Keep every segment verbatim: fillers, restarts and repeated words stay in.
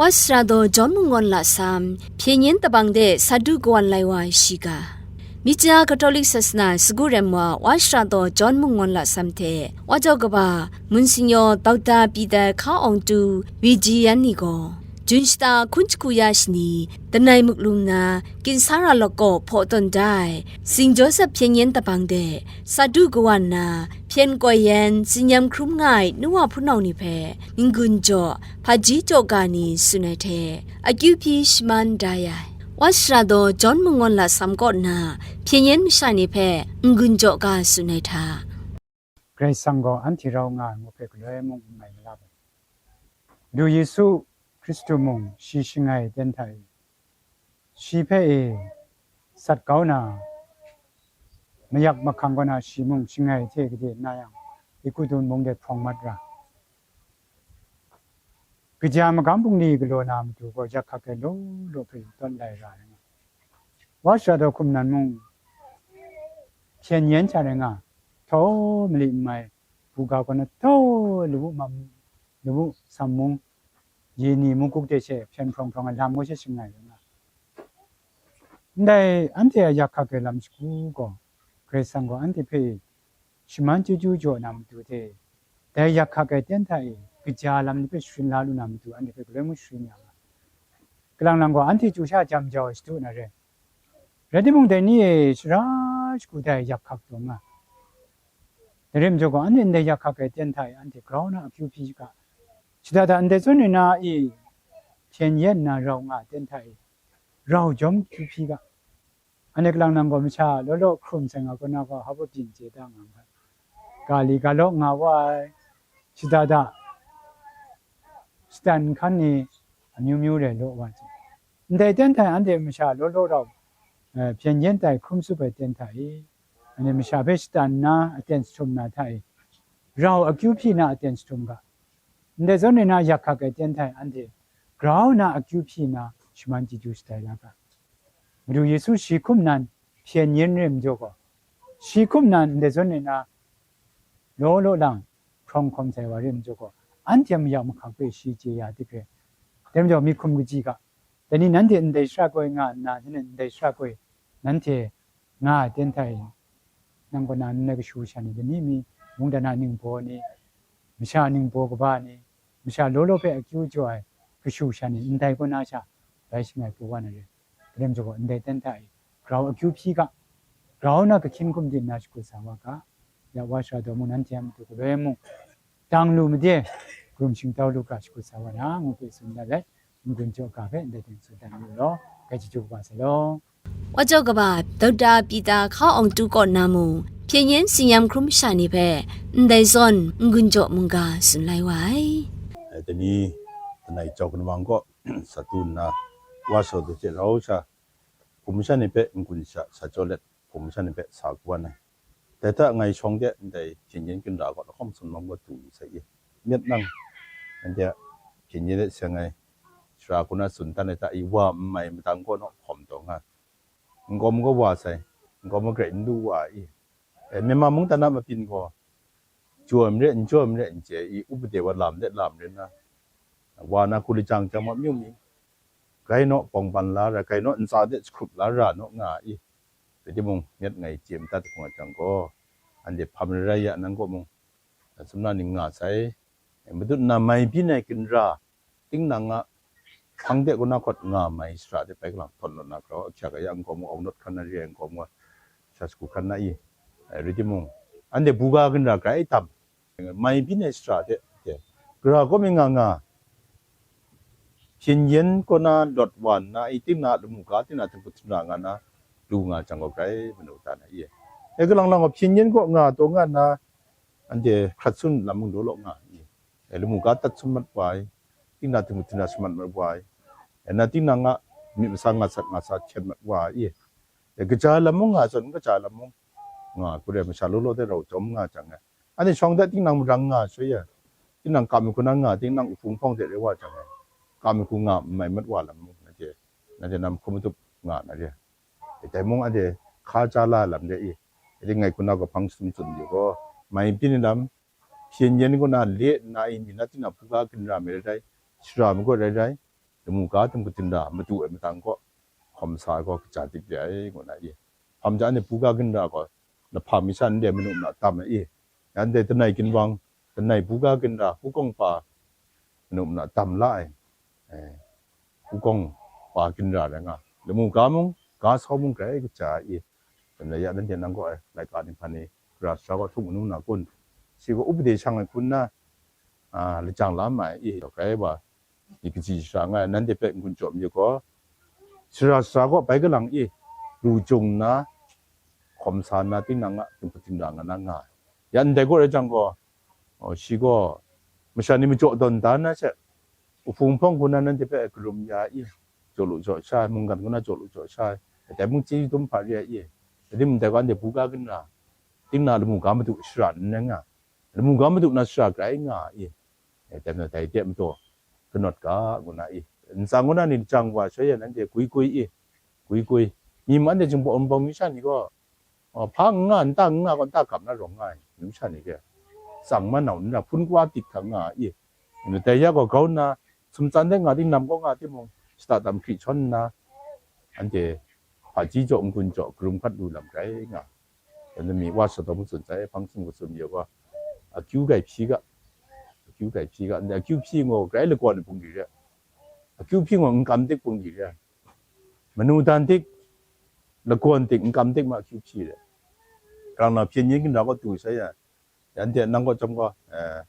Wa Sara Daw John Munggawn Lasam, Hpyen Yen Tabang de Sadu Kawan Lai Wa Shiga. Myi ja Katolik Sasana Sagu Rem Wa, Wa Sara Daw John Munggawn Lasam hte Wa Jau Kaba, Munsinyaw Dokta Pita Hka Awng Tu, Wijiyan ni gaw, Jun shata hkun jahku ya shani, Danai Muklum na, Kinsara Lawk kaw hpaw tawn da ai, Sing Josep Hpyen Yen Tabang de, Sadu Kawan na, Hpyen Koi Yen, Tsinyam Hkrum nga ai nu wa hpunau ni hpe, n-gun jaw, hpaji jaw ga ni tsun ai hte, akyu hpyi shaman da ya ai. Wa Sara Daw John Munggawn Lasam kaw nna, Hpyen Yen masha ni hpe n-gun jaw ga tsun ai hta. Karai Kasang gaw anhte rau nga ai ngu hpe galoi mung n mai malap ai. Madu Yesu Hkristu mung shi shangai ten hta e, shi hpe e sat kau na, mayak mahkang kaw na shi mung shangai hte gade nna yang, Ikudun mung de hprawng mat ra, kaja magam bungli galaw na matu gaw yak hkak ai law law hpe tawn lai ra ai nga. Wa Sara Daw hkum nan mung, Hpyen Yen hta rai nga, htaw mali n mai, buga kaw na htaw lawu mam, lawu sam mung, ye ni mungkuk de she hpyen hprawng hprawng ai lam gaw she shangai rai nga. Ndai anhte a yak hkak ai lam shagu gaw, Karai Kasang gaw anhte hpe shaman chyeju jaw na matu hte, dai yak hkak ai ten hta e kaja lam ni hpe sharin la lu na matu anhte hpe galoi mung sharin ya nga. Kalang lang gaw anhte chyu sha jam jau ai shadu na re. Rai timung, dai ni e shara shagu dai yak hkak taw nga. Dai rai majaw gaw, anhte ndai yak hkak ai ten hta e anhte grau na akyu hpyi ga. Shada da ndai zawn ni na i hpyen yen nna rau nga ai ten hta e rau jawm akyu hpyi ga. Anhte kalang nang gaw masha law law hkrum sai nga kaw na gaw, hpa byin chye da nga ai. Ga li ga law nga wa ai, shada da, shatan nhkan ni amyu myu rai law wa ai. Ndai ten hta e anhte masha law law rau, eh, hpyen yen tai hkrum tsup ai ten hta e, anhte masha hpe shatan nna aten jahtum na hta e, rau akyu hpyi na aten jahtum ga. Ndai zawn ni na yak hkak ai ten hta e anhte grau na akyu hpyi na shaman chyeju shatai la ga. Madu Yesu shi hkum nan hpyen yen re majaw gaw, shi hkum nan ndai zawn ni na law law lang hprawng hkawm sai wa re majaw gaw, anhte a mayak mahkak hpe shi chye ya dik re. Dai majaw, mi hkum kaji ga, dai ni nanhte ndai shara koi nga nna, shanhte ndai shara koi nanhte nga ai ten hta e, nang kaw na n rai kashu kasha ni, dai ni mi mungdan a ningbaw ni, masha ningbaw kaba ni, masha law law hpe akyu jaw ai kashu kasha ni, ndai kaw na sha bai shangai pru wa na re. Dai lam jaw gaw, ndai ten hta e grau akyu hpyi ga, grau na kahkyin hkum din na shakut sa wa ga, ya Wa Sara Daw mung nanhte a matu galoi mung, dang lu made, hkarum shingtau lu ga shakut sa wa na, ngu hpe tsun dat let, n-gun jaw ga hpe ndai teng tsun dat yu law, grai chyeju kaba sai law. Wa Jau Kaba, Dokta Pita Hka Awng Tu kaw na mung, hpyen yen Tsinyam Hkrum masha ni hpe ndai zawn n-gun jaw mungga tsun lai wa ai. Dai ni, Danai Jau Kanmang kaw sa tu nna, Wa Sara Daw hte rau sha, hkum masha ni hpe n-gun sha sa jaw let, hkum masha ni hpe sa kaw wa na. Dai hta ngai shawng de ndai hpyen yen ginra kaw lahkawng sumlawng wa du yu sai i. Myit nang, anhte a hpyen yen de seng ai sara kaw na tsun dan ai hta i, wa n mai madang kaw naw hkawm taw nga. N-gawm gaw wa sai, n-gawm gaw grai n lu wa i. E, Myanmar mungdan a mabyin gaw, jaw ai mare, n jaw ai mare n chye i, upade wa lam de lam rin na, wa na hku lajang jang wa myu mi, grai naw bawng ban la ra, grai naw ntsa de jahkrup la ra naw nga i. Rai timung, myit ngai chye madat hkung a jang gaw, anhte hpam rai rai ya nang kaw mung, sumla ning nga sai. Madun na mai byin ai ginra, tinang a hpang de kaw na hkawt nga mai sara de bai kalang htawn law na grau ahkyak a ya, n-gawm gaw Aung Naut hkan na re ai, n-gawm gaw Sha Sagu hkan na i. Rai timung, anhte buga ginra grai dam, mai byin ai sara de, de, gara kaw mi nga nga, hpyen yen kaw na lawt wa nna i, tinang a lamu ga, tinang a htingbu htingra nga na, du nga jang gaw grai manu da na i. E, kalang lang gaw hpyen yen kaw nga taw nga nna, anhte hkrat sun lam mung daw law nga i. E, lamu ga tat sum mat wa i, tinang a htingbu htingra sum mat mat wa i. E, na tinang a myit masa nga sat nga sa hkyen mat wa i. E, kaja lam mung nga zawn, kaja lam mung nga, hkru ai masha law law de rau jawm nga jang e, anhte shawng de tinang marang nga shui e, tinang kam ai hku na nga, tinang uhpung hpawng de rai wa jang e, kam ai hku nga n mai mat wa lam mung, nanhte, nanhte na mahkrum matup nga na re. E, dai mung anhte hka ja la ai lam re i. Rai timung, ngai hku na gaw hpang shatum tsun yu gaw, mai byin ai lam, hpyen yen kaw na le nna i, mi na tinang hpuga ginra mi rai rai, shara magawt rai rai, lamu ga htum katin ra madu ai matang kaw, hkawm sa ai gaw kaja dik re ai, ngu na i. Hpam ja ni buga ginra gaw, lahpa mi sha ndai manu mara tam ai i. Anhte lanai ginwang, lanai buga ginra, hukawng pa, manu mara tam la ai. Eh, hukawng pa ginra rai nga. Lamu ga mung, ga sau mung grai kaja ai i. Dai ya nanhte nang kaw ai laika ninghkan ni, gara sara gaw htuk manu na kun? Shi gaw upade shang ai hku nna, a, lajang la ma ai i, grai wa, myit kaji shara nga ai, nanhte hpe n-gun jaw mayu gaw, sara sara gaw bai kalang i, lu jung nna, hkawm sa nna, tinang a, htum katin ra nga na nga ai. Ya ndai gaw rai jang gaw, o, shi gaw masha ni majaw dawn da na she, uhpung hpawng hku na nanhte hpe karum ya i, jaw lu jaw sha ai, mungkan hku na jaw lu jaw sha ai, dai mung chyeju dum hpa re ai i, dai mung dai gaw anhte buga ginra, tinang lamu ga madu shara n rai nga, lamu ga madu na shara grai nga i, e, dai majaw dai de madaw kanawt ga, ngu na i. Ntsa ngu na ni lajang wa sha ya nanhte gwi gwi i, gwi gwi. Myi ma anhte Jinghpaw Wunpawng mi sha ni gaw, o, hpa n nga, nta n nga gaw nta gap na rawng nga ai, myi ma sha ni hpe. Tsang ma nau n ra, hpun kaba dik hkang nga i. Dai ya gaw grau nna, sumtsan de nga, tingnam kaw nga timung, shada tam hkri shawn nna, anhte hpaji jaw, n-gun jaw, karum hkat lu lam grai nga. Dai ni mi wa shadawn matsun sai, hpang sum kasum ya gaw, akyu grai hpyi ga, akyu grai hpyi ga, ndai akyu hpyi gaw grai lagawn ai hpung di re, akyu hpyi gaw n kam dik hpung di re, manu dan dik, lagawn dik, n kam dik ma akyu hpyi re, grang na hpyen yin ginra gaw du sai ya, anhte nang gaw chyawm gaw, eh,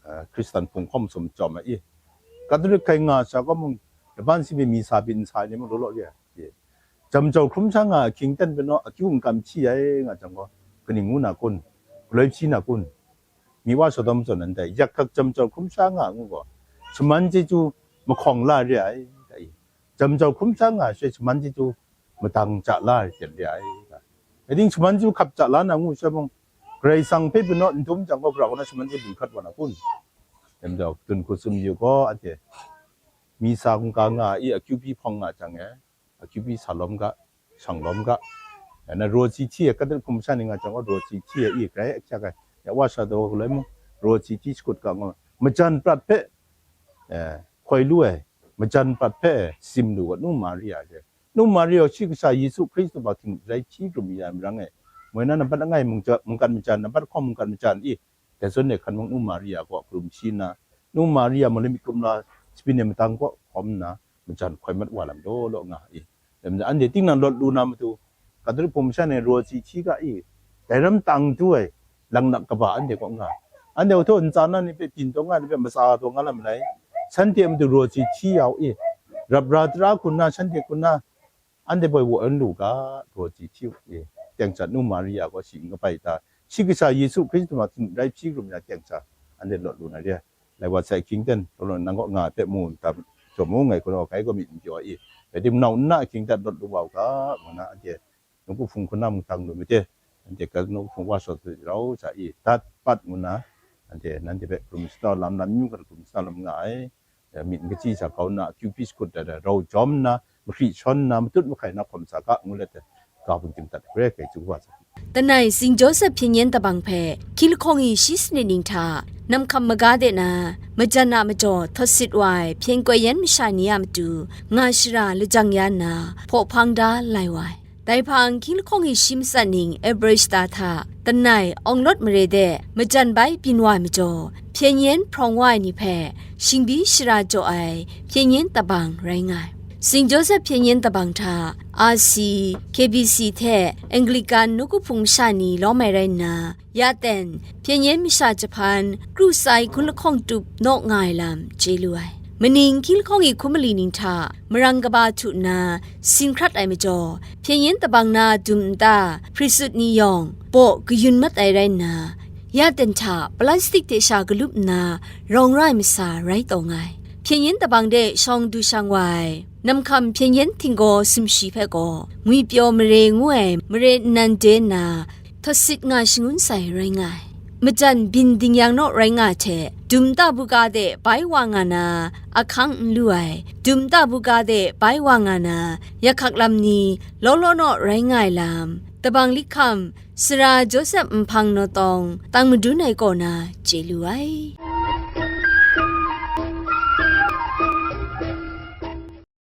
eh, Hkristan hpung hkawm sum chyawm ai i. Katolik hkai nga sha gaw mung, laban si pyi mi sa pyi n sa ai ni mung law law re ai. Jam jau hkrum sha nga ai ahkying ten pyi naw, akyu n kam hpyi ai nga jang gaw, kaning ngu na kun? Galoi hpyi na kun? Mi wa shadawn matsun ndai, yak hkak jam jau hkrum sha nga ai ngu gaw, shaman chyeju mahkawng la re ai, da i. Jam jau hkrum sha nga ai she shaman chyeju madang ja la ai hten re ai, da. Rai ting, shaman chyeju hkap ja la na ngu sha mung, Karai Kasang hpe pyi naw n dum jang gaw, gara kaw na shaman chyeju hkap wa na kun? Dai majaw, dun hku sum yu gaw, anhte mi sa hkungga nga i, akyu hpyi hpawng nga jang e, akyu hpyi sa lawm ga, shang lawm ga. Ya na, raw si hti ai, Katolik hpung masha ni nga jang gaw, raw si hti ai i, grai ahkyak ai. Ya wa shadawn galoi mung, raw si hti shakut ga ngu, majan prat hpe, eh, hkoi lu ai, majan prat hpe sim lu ga, nu Maria she. Nu Maria gaw shi kasha Yesu Hkristu hpe htingnu rai hpyi krum ya ai marang e, moi na nampat langai mungja-, mungkan majan, nampat lahkawng mungkan majan i, dai zawn e hkan mung nu Maria kaw karum shi nna, nu Maria malai myit kumla, sabi ni matang kaw hkawm nna, majan hkoi mat wa lam law law nga i. Dai majaw, anhte tinang lawt lu na matu, Katolik hpung masha ni raw si hti ga i, dai ram tang du ai, laknak kaba anhte kaw nga. Anhte htaw ntsa na ni hpe byin taw nga, ni hpe matsa taw nga lam malai, shanhte a matu raw si hti ya u i, rap ra tara hku nna, shanhte hku nna, anhte boi wa n lu ga, raw si hti u i, teng sha nu Maria gaw shi n kabai ta, shi kasha Yesu Hkristu hpe htingnu rai hpyi krum ya teng sha, anhte lawt lu na re ai. Lai wa sai ahkying ten, taw law nang kaw nga ai hpe mu n tam, jaw mu ngai gaw, ngai gaw myit n pyaw i, rai timung, nau nna ahkying ten lawt lu wa u ga, ngu na, anhte nawku hpung hku na mung dang lu myit de, anhte ga nawku hpung wa shawt rau sha i, dat pat ngu na, anhte nanhte hpe hkrum shada lam, lam yu hkra hkrum shada lam nga ai. Myit n kaji sha grau nna, akyu hpyi shakut dat ai, rau jawm nna, mahkri shawn nna, matut mahkai na hkawm sa ga, ngu let ai, ga bungkim dat ai, grai kai chyu wa sa. Lanai Saint Joseph hpyen yen tabang hpe hkying lahkawng e shi sanit ning hta, namhkam maga de na, majan a majaw htawt sit wa ai hpyen koi yan masha ni a matu, nga shara lajang ya nna, hpaw hpang da lai wa ai. Dai hpang hkying lahkawng e shi matsat ning April shata hta, lanai Awng Lawt mare de majan bai byin wa ai majaw, hpyen yen hprawng wa ai ni hpe shingbi shara jaw ai hpyen yen tabang rai nga ai. Saint Joseph hpyen yen tabang hta R C, K B C hte Anglican nawku hpung masha ni lawm ai rai nna, ya ten, hpyen yen masha jahpan, kru tsai hkying lahkawng tup naw nga ai lam chye lu ai. Maning hkying lahkawng e hkum mali ning hta marang kaba htu nna sin hkrat ai majaw, hpyen yen tabang na dum nta, priesthood ni yawng baw kayun mat ai rai nna, ya ten hta plastik hte sha galup nna rawng ra ai masa rai taw nga ai. Hpyen yen tabang de shawng du shang wa ai, namhkam hpyen yen htinggaw sumshi hpe gaw, ngwipyaw mare ngu ai mare nnan de nna, htawt sit nga shangun sai rai nga ai. Majan byin ding yang naw rai nga ai hte, dum nta buga de bai wa nga na, ahkang n lu ai, dum nta buga de bai wa nga na, yakhak lam ni law law naw rai nga ai lam, tabang likham, Sara Joseph Nhpang Nawtawng, tang madun ai kaw na chye lu ai.